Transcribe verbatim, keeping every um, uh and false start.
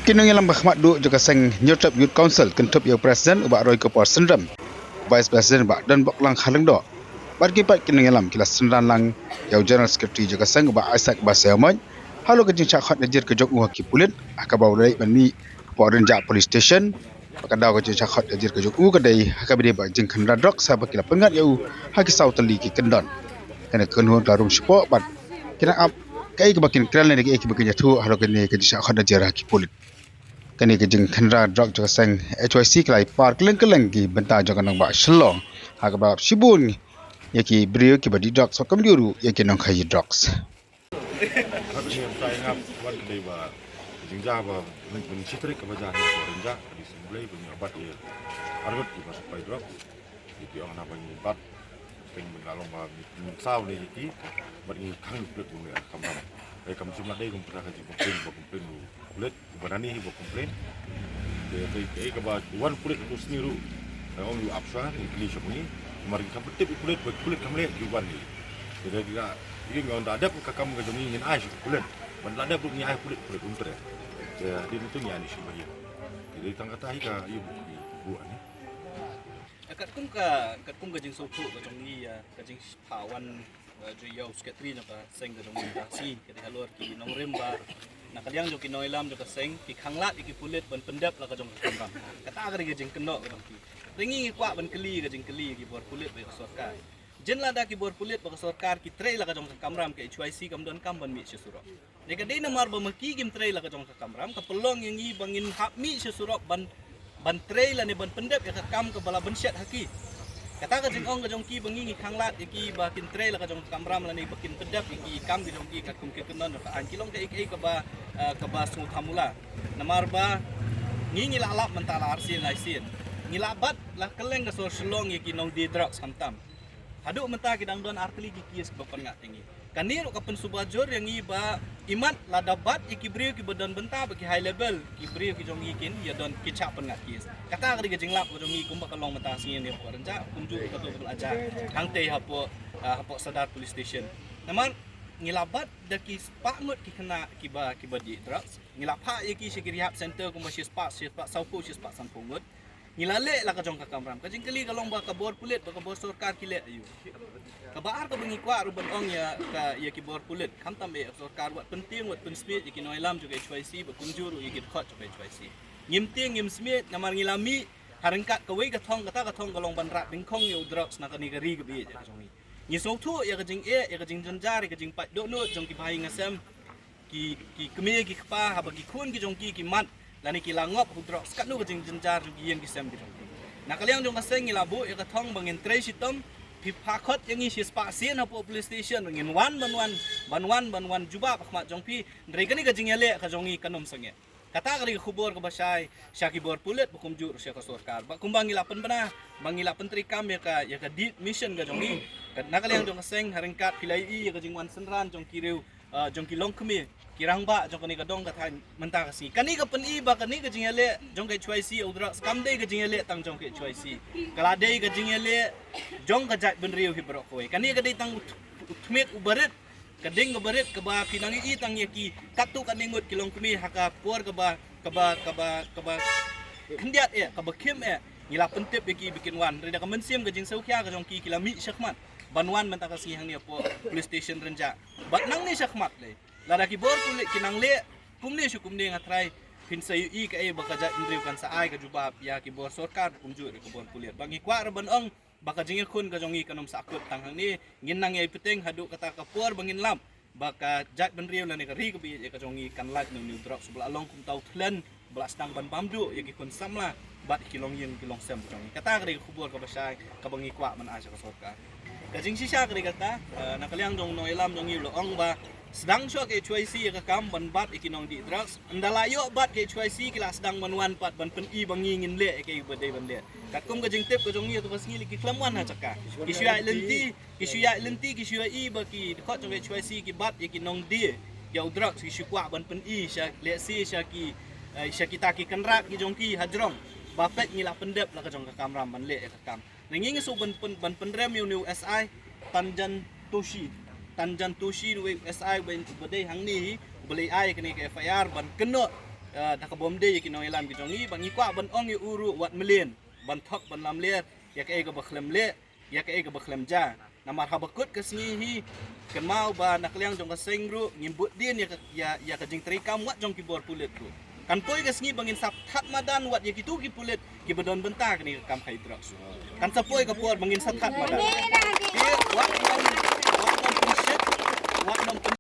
Ki nongïalam ba khmat duh jong ka seng Hynñiewtrep Youth Council kynthup ïa u President u Bah Roy Kupor Synrem, Vice President Bah Donboklang Kharlyngdoh, bad ki pat ki nongïalam ki la synran lang ïa u General Secretary jong ka seng u Bah Isaac Basaiawmoit halor ka jingshah khot nujor ka jong u ha ki pulit ha kaba u la leit ban mih hapoh Rynjah Police Station. Bad ka daw ka jingshah khot nujor ka jong u ka dei ha kaba ïadei bad jingkhynra drugs ha ba ki la pynngat ïa u ha ki saw tylli ki kyndon. Kane ka kynhun ka la rung shapoh bad ki nang ap kaei kaba kin kren lane kaei kaba kin ïathuh halor kane ka jingshah khot nujor ha ki pulit. Kane ka jingkhynra drugs jong ka seng H Y C ka la ïapar kylleng kylleng ki bynta jong ka nongbah Shillong ha kaba shibun ïa ki briew kiba dih drugs bad kumjuh ruh ïa ki nongkhaïi drugs. Bad ngi ym shah ïa ngap wan ka dei ba ka jingjia ba mynta shi tarik kaba jia ha Rynjah ka dei seng Blei ba ngi ïa bat ïa arngut kiba supply drugs. Ïa ki ong na ba ngi bat teng mynta long ba ngi saw ne ïa ki bad ngi khang ïa u pulit ba ngi ïa kamram. Ai kam shym la dei kum ka jingcomplain ba complain u pulit ba nani hi ba complain. Te te kaba wan pulit tu sni ruh. Ai ong ïa u ap shuwa ngi kylli sha ba ngi. Mar ngi kam tip u pulit ba u pulit kam leh ki wan ngi. Te te Ïa nga da dep ka kam ka jong ngi ngin ai sha pulit. Ban la dep ruh ngi ai pulit pulit um treh. Ïa dei tu ngi ai ni shu ba ïa. Ïa dei tang kata hi ka ïa bu ki bu ani. Katkum ka katkum ka jingsngewthuh ka jong ngi ïa ka jingpha wan ju ïa u secretary na ka seng ka jong ngi ka si ka dei halor ki nongrim ba na ka liang jong ki nongïalam jong ka seng ki khanglad ïa ki pulit ban pyndep la ka jong ka kamram. Kata ka dei ka jingkynnoh ka jong ki. Te ngi ngi kwah ban kylli ka jingkylli ïa ki bor pulit bad ïa ka sorkar. Jin lada ki bor pulit bad ka sorkar ki trei la ka jong ka kamram ka H Y C kam don kam ban mih sha surok. Ne ka dei namar ba ma ki kim trei la ka jong ka kamram ka pynlong ïa ngi ba ngin hap mih sha surok ban ban trei lane ban pyndep ïa ka kam kaba la bynshet ha ki. Kata ka jingong ka jong ki ba ngi ngi khanglad ïa ki ba kin trei la ka jong ka kamram lane ba kin pyndep ïa ki kam ka jong ki katkum ki kyndon ka aiñ ki long kaei kaei kaba kaba sngewthuh mula. Namar ba ngi ngi la lap mynta la arsien laisien ngi la bat la kylleng ka sor Shillong ïa ki nongdie drugs khamtam. Haduh mynta ki dang don artylli ki case ba pynngat ïa ngi. Kane ruh ka pynsuba jur ïa ngi ba imat lada bat ïa ki briew kiba don bynta ba ki high level ki briew ki jong ngi kin ïa don ki shah pynngat case. Kata ka dei ka jinglap ka jong ngi kumba ka long mynta sngi ne hapoh Rynjah kumjuh ka to ka la jia hangtei hapoh hapoh Sadar Police Station. Namar ngi la bat da ki spah ngut ki khynnah kiba kiba dih drugs. Ngi la phah ïa ki sha ki rehab center kumba shi spah shi spah saw phew shi spah san phew ngut. Ngi la leh la ka jong ka kamram. Ka jingkylli ka long ba ka bor pulit ba ka bor sorkar ki leh aïu. Kaba ar kaba ngi kwah ruh ban ong ïa ka ïa ki bor pulit khamtam ïa ka sorkar wat pyntieng wat pynsmiej ïa ki nongïalam jong ka H Y C ba kumjuh ruh ïa ki dkhot jong ka H Y C. Ngim tieng ngim smiej namar ngi la mih ha ryngkat kawei ka thong kata ka thong ka long ban rat dyngkhong ïa u drugs na kane ka ri kaba ïeit ïa ka jong ngi. Ngi sngewthuh ïa ka jingeh ïa ka jingjynjar ïa ka jingpait dohnud jong ki bahaïing hasem. Ki ki kmie ki kpa haba ki khun ki jong ki ki mat lane ki la ngop ha u drugs katno ka jingjynjar jong ki ïing ki sem ki jong ki. Na ka liang jong ka seng ngi la buh ïa ka thong ba ngin trei shitom. Phi phah khot ïa ngi shi spah sien hapoh police station ngin wan ban wan ban wan ban wan jubab ha khmat jong phi. Hynrei kane ka jingïaleh ka jong ngi kan ym sangeh. Kata ka dei ka khubor kaba shai sha ki bor pulit ba kumjuh ruh sha ka sorkar ba kumba ngi la pynbna ba ngi la pyntreikam ïa ka ïa ka deed mission ka jong ngi. Na ka liang jong ka seng ha ryngkat phi la ïohi ïa ka jingwan synran jong ki riew jong ki longkmie ki rangbah jong kane ka dong ka thaiñ mynta ka sngi. Kane ka pyni ba kane ka jingïaleh jong ka H Y C u drugs kam dei ka jingïaleh tang jong ka H Y C. Ka la dei ka jingïaleh jong ka jaitbynriew hi baroh kawei. Kane ka dei tang u thmit u barit ka ding ka barit kaba phi nang ïohi tang ïa ki katto katne ngut ki longkmie ha ka por kaba kaba kaba kaba khyndiat eh kaba khim eh ngi la pyntip ïa ki ba kin wan. Hynrei da ka mynsiem ka jingsngewkhia ka jong ki ki la mih shakhmat ban wan mynta ka sngi hangne hapoh police station Rynjah. Bad nangne shakhmat lei lada ki bor pulit ki nang leh kumne shu kumne nga trai phin sa ïohi kaei ba ka jaitbynriew kan sa ai ka jubab ïa ki bor sorkar kumjuh ïa ki bor pulit. Ba ngi kwah ruh ban ong ba ka jingïakhun ka jong ngi kan ym sahkut tang hangne. Ngin nang ïai bteng haduh kata ka por ba ngin lap ba ka jaitbynriew lane ka ri kaba ïeit ïa ka jong ngi kan lait na une u drugs ba la long kumta u thlen ba la sdang ban bam duh ïa ki khun samla bad ki longïing ki longsem ka jong ngi. Kata ka dei ka khubor kaba shai kaba ngi kwah ban ai sha ka sorkar. Ka jingshisha ka dei kata na ka liang jong u nongïalam jong ngi u la ong ba sdang shuwa ka H Y C ïa ka kam ban bat ïa ki nongdih drugs. Ynda la ïoh bat ka H Y C ki la sdang ban wan pat ban pyni ba ngi ngin leh ïa kaei ba dei ban leh. Katkum ka jingtip ka jong ngi ïa tu ka sngi lei ki khlem wan ha jaka. Ki shu ïaid lynti ki shu ïaid lynti ki shu ïohi ba ki dkhot jong ka H Y C ki bat ïa ki nongdie ïa u drugs ki shu kwah ban pyni sha lehse sha ki sha kita ki kynrad ki jong ki ha jrong. Ba peit ngi la pyndep la ka jong ka kamram ban leh ïa ka kam. Ngi ngi shu ban pyn ban pynrem ïa une u S I Tanjan Toshi. Tanjan Toshi une u S I uba dei hangne hi uba leit ai kane ka F I R ban kynnoh eh, da ka bym dei ïa ki nongïalam ki jong ngi, ba ngi kwah ban ong ïa u ruh wat mlien ban thok ban lamler ïa kaei kaba khlem leh, ïa kaei kaba khlem jia. Namar haba kut ka sngi hi, kynmaw ba na ka liang jong ka seng ruh ngim bud dien ïa ka, ïa, ïa ka jingtrei kam wat jong ki bor pulit ruh. Kan poi ka sngi ba ngin sa thad madan wat ïa kitu ki pulit kiba don bynta kane ka kam khaïi drugs. Kan sa poi ka por ba ngin sa thad madan. Ki wat nym, wat nym pynshit, wat nym